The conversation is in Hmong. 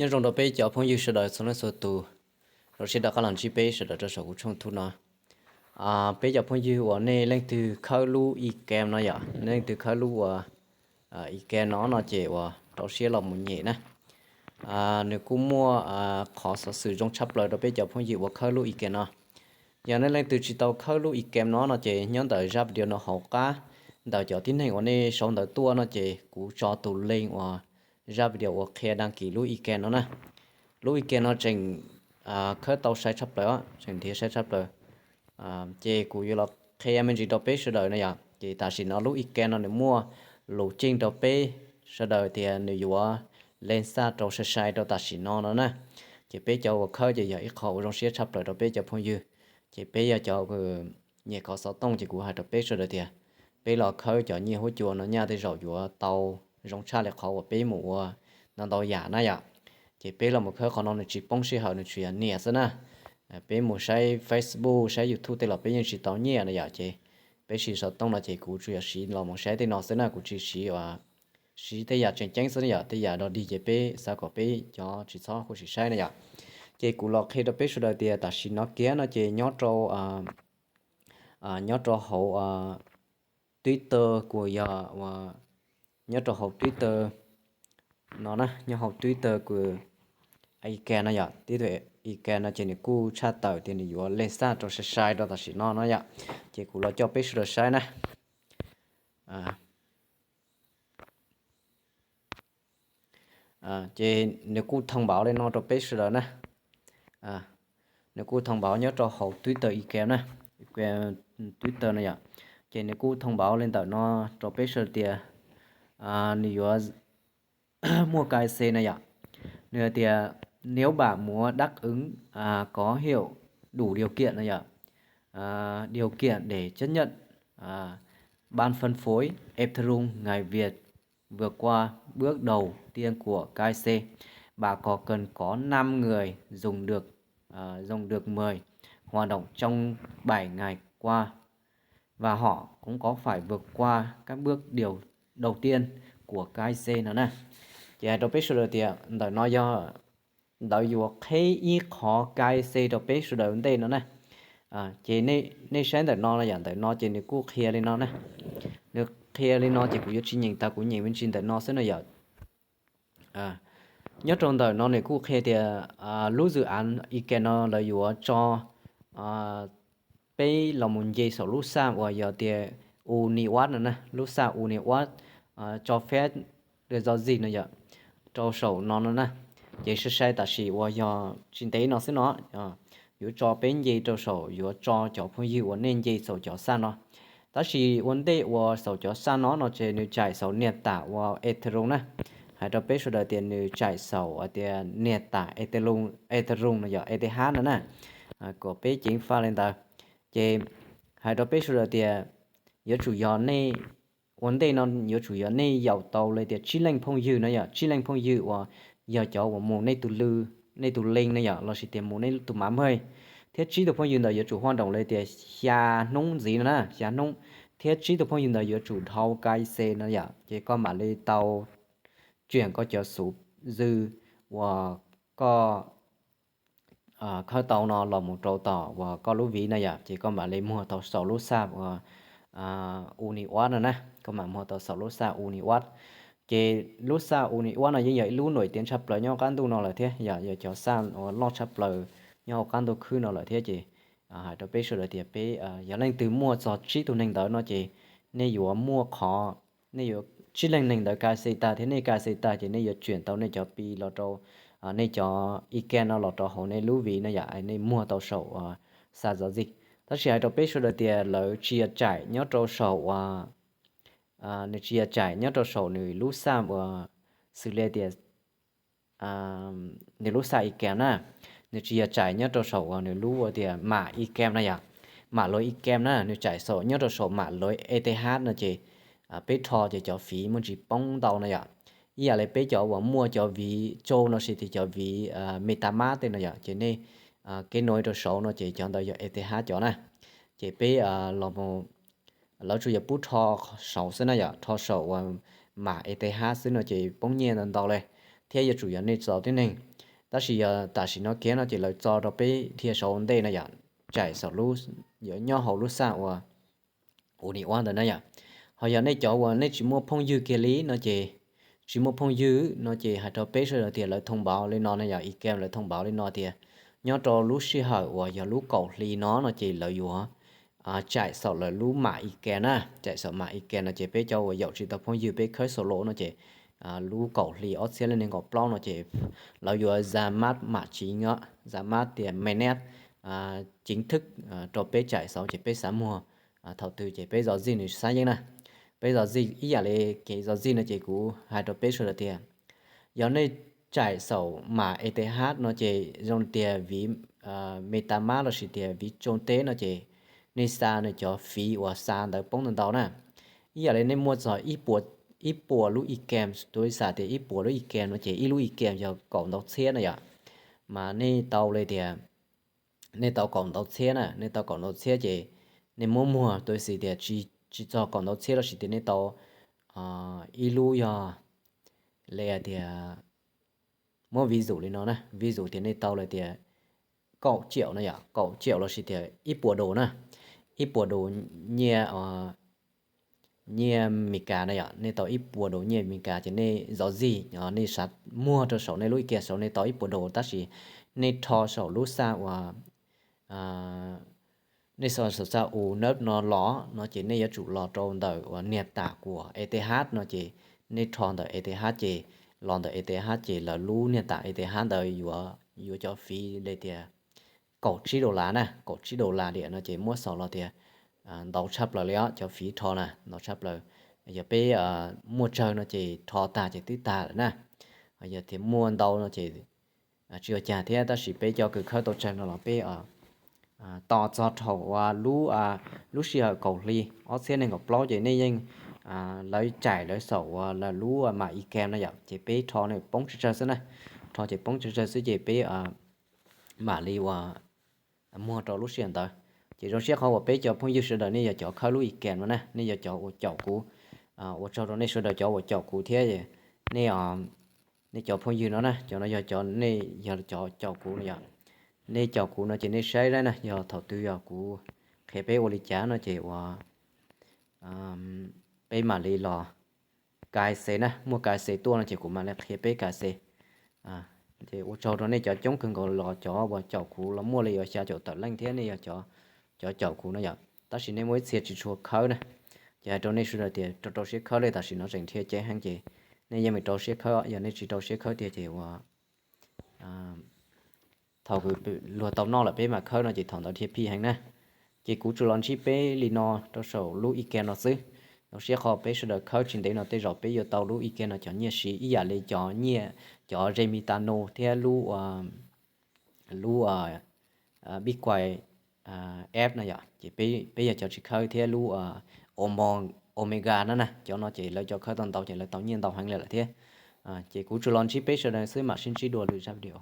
Nyob zoo rau peb cov phooj ywg sawv daws txhua leej txhua tus, rau siab rov qab los ntsib peb sawv daws rau saum kuv tshooj YouTube no. Peb cov phooj ywg uas nej leej twg khawb lub iCam no yom, nej leej twg khawb lub uas iCam no no ces uas rau siab los mus nyem na. Nws kuj muaj qhov xov xwm zoo tshaj plaws rau peb cov phooj ywg uas khawb lub iCam no. Yog nej leej twg tsis tau khawb lub iCam no no ces nyob ntawm zaj video no hauv qab, ntawm cov tib neeg uas nej sau ntawv tuaj no ces kuv tso tus link uas zaj video uas qhia đăng ký lub iCam no na. Lub iCam no tseem khawb tau sai tshaj plaws, tseem nrhiav sai tshaj plaws. Ces kuv yuav los qhia me ntsis rau peb sawv daws na yom. Ces tam sim no lub iCam no nws muaj lus ceeb rau peb sawv daws tias nws yuav leej xaj rau sai sai rau tam sim no no na. Ces peb cov uas khawb ces yog ib qho uas zoo siab tshaj plaws rau peb cov phooj ywg. Ces peb yog cov nyem khov xov tooj ces kuv hais rau peb sawv daws tias peb los khawb cov nyiaj huab cua no nyaj tej zaum yuav tau zoo tshaj li qhov uas peb mus ua ntau ntau yam na yom. Ces peb los mus khawb qhov no nws tsis poob sij hawm, nws tsuas yog nias xwb na. Peb mus saib Facebook saib YouTube tej los peb yeej tsis tau nyiaj na yom. Ces peb siv xov tooj no ces kuv tsuas yog siv los mus saib tej no xwb na, kuv tsis siv siv tej yam tseem ceeb xwb na yom. Tej yam dog dig ces peb xav kom peb cov tsis txhob huam sim saib na yom. Ces kuv los qhia rau peb sawv daws tias tam sim no kiag no ces nyob rau nyob rau hauv Twitter kuj yog, nyob rau hauv Twitter no na, nyob hauv Twitter kuj iCam no yom, Twitter iCam no ces nws kuj tshaj tawm tias nws yuav leej xaj rau sai sai rau tam sim no no yom. Ces kuv los coj peb sawv daws saib na. Ces nws kuj thông báo li no rau peb sawv daws na. Nws kuj thông báo nyob rau hauv Twitter iCam na, Twitter no yom. Ces nws kuj thông báo li ntawm no rau peb sawv daws tias nws yuav muaj cai xe no yom. Nws hais tias nếu bạn muốn đáp ứng có hiệu đủ điều kiện no yom, điều kiện để chấp nhận ban phân phối Ethereum ngày Việt vượt qua bước đầu tiên của cai xe, bạn còn cần có năm người dùng được, dùng được mười hoạt động trong bảy ngày qua và họ cũng có phải vượt qua các bước điều đầu tiên của cai xe no na. Ces hais rau peb sawv daws tias ntawm no yog ntawd yuav qheb ib qhov cai xe rau peb sawv daws ua ntej no na. Ces nej saib ntawm no no yom, ntawm no ces nws kuj qhia li no na. Nws qhia li no ces kuv yuav tsis nyeem tag, kuv nyeem me ntsis ntawm no xwb no yom. Nyob rau ntawm no nws kuj qhia tias lub dự án iCam no lawv yuav tso peb los mus nce saum lub xaj uas yog tias Uniwatch no na, lub xaj Uniwatch cho phép được giao dịch no yom, rau saum no no na. Ces sai sai tam sim uas yog tsis ntev no xwb no, yuav tso peb nce rau saum, yuav tso cov phooj ywg uas nej nce saum cov xaj no. Tab sis ua ntej uas saum cov xaj no no ces nws tsaim saum niag tam uas Ethereum na. Hais rau peb sawv daws tias nws tsaim saum tias niag tam Ethereum, Ethereum no yog E T H no na, kom peb ceev faj li ntawd. Ces hais rau peb sawv daws tias yuav tsum yog nej, ua ntej no yuav tsum yog nej yaum tau li tias tsib leej phooj ywg no yom, tsib leej phooj ywg uas yog cov uas mus nej tus lw, nej tus link no yom, los sis tias mus nej tus mã mej, thiab tsib tug phooj ywg ntawd yuav tsum huaj nroos li tias xya hnub ntxiv no na, xya hnub, thiab tsib tug phooj ywg ntawd yuav tsum dhau cai xe no yom, ces koj mam li tau tsuam koj cov xuv zw uas koj khawb tau no los mus rau tom uas koj lub vis no yom, ces koj mam li muag tau saum lub xaj uas Uniwatch no na, koj mam muag tau saum lub xaj Uniwatch. Ces lub xaj Uniwatch no yeej yog ib lub nổi tiếng tshaj plaws nyob qab ntuj no lawm thiab, yog cov xaj uas loj tshaj plaws nyob hauv qab ntuj khwb no lawm thiab. Ces hais rau peb sawv daws tias peb yog leej twg muaj txog tsib tug neeg ntawd no ces nej yuav muaj qhov, nej yuav, tsib leej neeg ntawd cai xe tag thiab nej cai xe tag ces nej yuav tsuam tau nej cov pi los rau, nej cov iCam no los rau hauv nej lub vis no yom, nej muag tau saum xaj zov zis. Tab sis hais rau peb sawv daws tias lawv tsis yog tsaim nyob rau saum uas, nws tsis yog tsaim nyob rau saum nws lub xaj uas xws li tias nws lub xaj iCam na, nws tsis yog tsaim nyob rau saum uas nws lub ua tias mam iCam na yom, mam lawv iCam na, nws tsaim saum nyob rau saum mam lawv E T H no ces peb rho ces cov fiv muaj tsis poob ntau no yom. Ib yam li peb cov uas muaj cov vis tsau no sis tias cov vis MetaMask tej no yom, ces nej kev no rau saud no ces cov ntawd yog E T H cov na. Ces peb los, lawv tsuas yog pub rho saud xwb na yom, rho saum uas mam E T H xwb no ces poob nyiaj ntau ntau li, thiab yuav tsum yog nej txaus tib neeg. Tab sis yog tam sim no kiag no ces lawv tso rau peb dhia saum ua ntej no yom, tsaim saum lub, yuav nyob hauv lub xaj uas ua ni ua ntawd na yom. Ho yog nej cov uas nej tsis muaj phooj ywg kiag li no ces, tsis muaj phooj ywg no ces hais rau peb sawv daws tias lawv thoo npauv li no na yom, i kem lawv thoo npauv li no tias nyob rau lub sij hawm uas yog lub kaum hli no no ces lawv yuav tsaim saum lawv lub mam i kem na, tsaim saum mam i kem no ces peb cov uas yaum tsis tau phooj ywg peb khawb solo no ces lub kaum hli ob txhiab leej nees nkaum plaub no ces lawv yuav za mab mam tsis, za mab tias mainnet chính thức rau peb tsaim saud ces peb xav muag thaum twg ces peb zov zij nws xab yeeb na. Peb zov zij ib yam li kev zov zij no ces kuv hais rau peb sawv daws tias yog nej tsaim saum mam eth no ces zoo tias viv MetaMask lossis tias viv tsoo teb no ces nej xa nws cov fiv uas xa ntawd poob ntau ntau na. Ib yam li nej muaj txog ib puas lub i kem, tus ib xam tias ib puas lub i kem no ces ib lub i kem yog kaum ntau txhiab na yom. Mas nej tau li tias nej tau kaum ntau txhiab na, nej tau kaum ntau txhiab ces nej muab muag tus ib xam tias tsis txog kaum ntau txhiab lossis tias nej tau ib lub yog li tias, muab vis zus li no na, vis zus tias nej tau li tias kaum tsiaum no yom, kaum tsiaum lossis tias ib puas dus na, ib puas dus nyiaj, nyiaj Meskas na yom, nej tau ib puas dus nyiaj Meskas ces nej zov zij, nej xav muag rau saum nej lub i kem saud nej tau ib puas dus tab sis nej rho saum lub xaj uas nej xa saum xaj u nab no los no ces nej yuav tsum los rau ntawm uas niag tam kuas ETH no ces nej rho ntawm ETH ces los ntawm ETH ces lawv lub niag tam ETH ntawd yuav cov fiv li tias kaum tsib dollar na, kaum tsib dollar diam no ces muab xaus los tias ntau tshaj plaws li os, cov fiv rho na ntau tshaj plaws. Yog peb muaj tsawg no ces rho tag ces twb tag lawm na. Yog tias muaj ntau no ces tsis ua cas thiab, tab sis peb cov kws khawb tau tsawg no los peb tos txog thaum uas lub sij hawm kaum hli ob txhiab nees nkaum plaub ces nej yeej, lawv tsaim lawv xaum uas lawv lub mam i kem no yom, ces peb rho nws poob tsawg tsawg xwb na, rho ces poob tsawg tsawg xwb ces peb mam li uas muag rau lub sij hawm ntawd. Ces zoo siab qhov uas peb cov phooj ywg sawv daws nej yog cov khawb lub i kem no na, nej yog cov uas caum kuv, ua tsaug rau nej sawv daws cov uas caum kuv thiab. Nej, nej cov phooj ywg no na, cov no yog cov nej yog cov caum kuv no yom. Nej caum kuv no ces nej saib na, yog thaum twg yog kuv qhia peb ua li cas no ces uas peb mam li los kai xe na, muaj kai xe tuaj no ces kuv mam li qhia peb kai xe. Ces ua tsaug rau nej cov coob kawg nkaus los cov uas caum kuv los muaj li uas xya caum tawm leej thiab nej yog cov caum kuv no yom, tab sis nej muaj ib txhia tsis tshua khawb na. Ces hais rau nej sawv daws tias rau rau siab khawb li, tam sim no tseem dhia ceev heev ces nej yeej meem rau siab khawb, yog nej tsis rau siab khawb tiag ces uas thaum luag tau noj lawm peb mam khawb no ces thaum ntawd dhia phij heev na. Ces kuv tsuas los ntsib peb li no rau saum lub i kem no xwb. Zoo siab qhov peb sawv daws khawb tsis ntev no tej zaum peb yuav tau lub i kem no cov nyiaj siv ib yam li cov nyiaj, cov Zemitano thiab lub, lub Bitcoin F no yom, ces peb yog cov tsis khawb thiab lub Omega no na, cov no ces lawv cov khawb tau ntau ces lawv tau nyiaj ntau heev li lawm thiab. Ces kuv tsuas los ntsib peb sawv daws xwb, mam sib ntsib dua lwm zaj video.